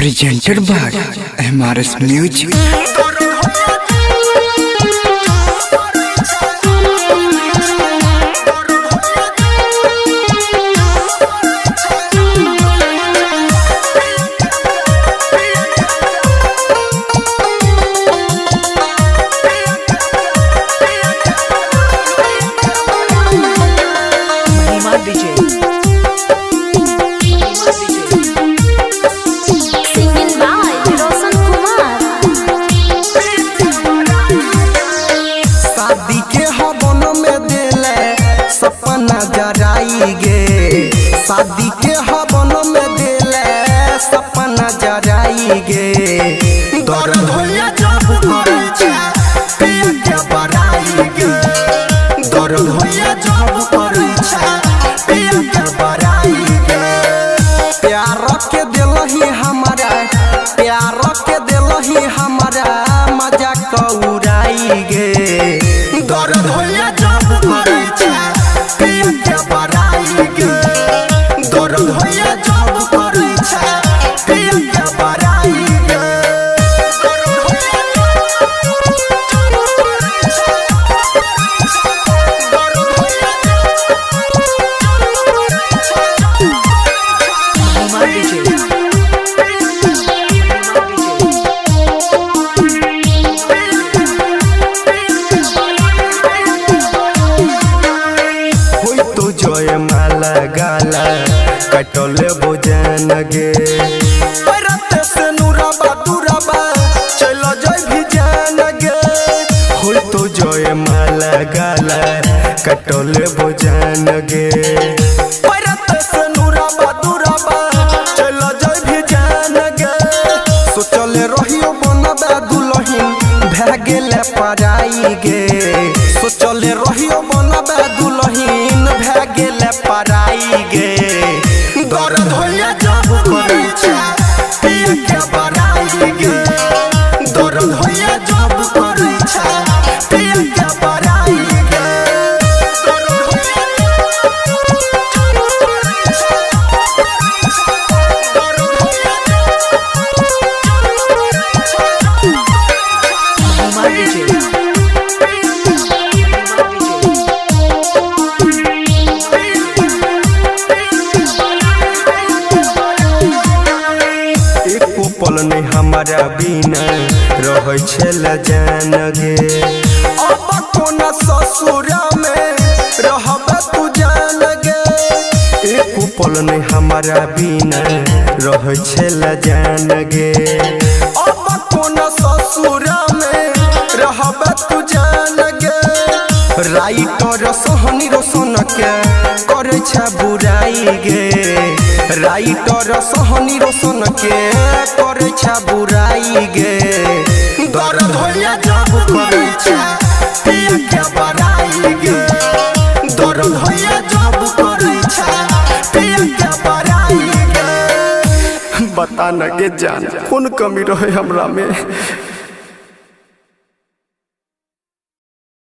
Presented by MRS Music. Mahima Vijay. Mahima Vijay. Singing by Roshan Kumar. शादी के हवन में दिले सपना जराई गे। शादी के हवन में दिले सपना जराई गे। दर्द होइया जब करै छै पिया के बड़ाई गे। दर्द होइया जब करै छै पिया के बड़ाई गे। प्यार के दिलही हमारा, प्यार के दिलही हमारा मजा कौराई गे। दर्द होइया जब करै छै पिया के बड़ाई गे। दर्द होइया जब करै छै पिया के बड़ाई गे। दर्द होइया जब करै छै, दर्द होइया जब करै छै। Mahima Vijay. Mahima Vijay. होई तो जय माला गाला कटले बोजन गे। परत से नूरबा दूरबा चलो जय भी जान गे। होई तो जय माला गाला कटले बोजन गे। परत से नूरबा दूरबा चलो जय भी जान गे। सोचले रहियो बनबा दुलहिन भए गेले पराई गे। सोचले रहियो बनबा दुलहिन भए गेले पराई गे। दर्द होइया जब करै छै पिया के बड़ाई गे। दर्द होइया जब करै छै पिया के बड़ाई गे। दर्द होइया जब करै छै, दर्द होइया जब करै छै। Mahima Vijay. Mahima Vijay. एको पल नहीं हमारा बिना रहै छल जान गे। अब कोना ससुर में रहब तू जान गे। एको पल नहीं हमारा बिना रहै छल जान गे। अब कोना ससुर में रहब तू जान गे। राइटर सोहनी रोशन के करै छै बुराई गे। राइटर सोहनी रोशन के करै छै बुराई गे। दर्द होइया जब करै छै पिया के बड़ाई गे। दर्द होइया जब करै छै पिया के बड़ाई गे। बता न गे जान कोन कमी रहे हमरा में।